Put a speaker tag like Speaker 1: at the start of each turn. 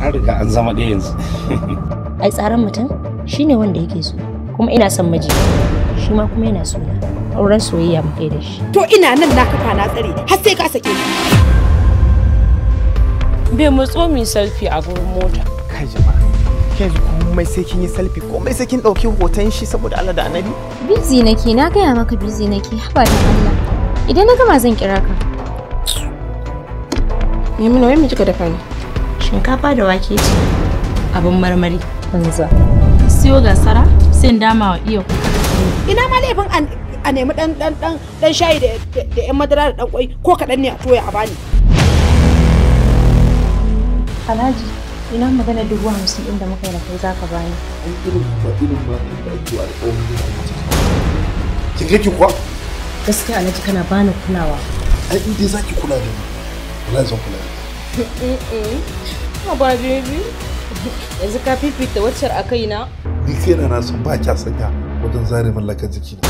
Speaker 1: An riga an zama ɗaya yanzu.
Speaker 2: Ai tsaran mutum shine wanda yake so, kuma ina son miji, shi ma kuma yana so na. Auren soyayya muka yi da shi.
Speaker 3: To ina nan na kafa na tsare har sai ka sake ni.
Speaker 4: Bai matso min selfie a gurin mota.
Speaker 5: Kai jama'a, ke yanzu komai sai kin yi selfie, komai sai kin ɗauki hoton shi saboda Allah da Annabi.
Speaker 6: Busy nake, na gaya maka busy nake, haba da Allah. Idan na gama zan kira ka.
Speaker 4: Yamina, wai me kika dafa ne?
Speaker 2: Shinkafa da wake ce. Abin marmari. Banza.
Speaker 7: Siyo gasara sai in dama wa iya ku.
Speaker 3: Ina ma laifin a nemi dan dan dan dan shayi da da yan madara da dan kwai ko kaɗan ne a toya a bani.
Speaker 6: Alhaji, ina magana 50,000 ɗin da muka yi da kai zaka bani.
Speaker 8: An irin ba irin ba da ake wa alƙawarin da ake. Kin ga ki kuwa?
Speaker 2: Gaskiya Alhaji kana bani kulawa.
Speaker 8: Ai in dai zaki kula da ni, wallahi zan kula da
Speaker 4: ki. Haba baby. Yanzu ka fifita waccar a kaina.
Speaker 8: Ni kaina na san ba kya sanya wajen zare mallakar jiki na.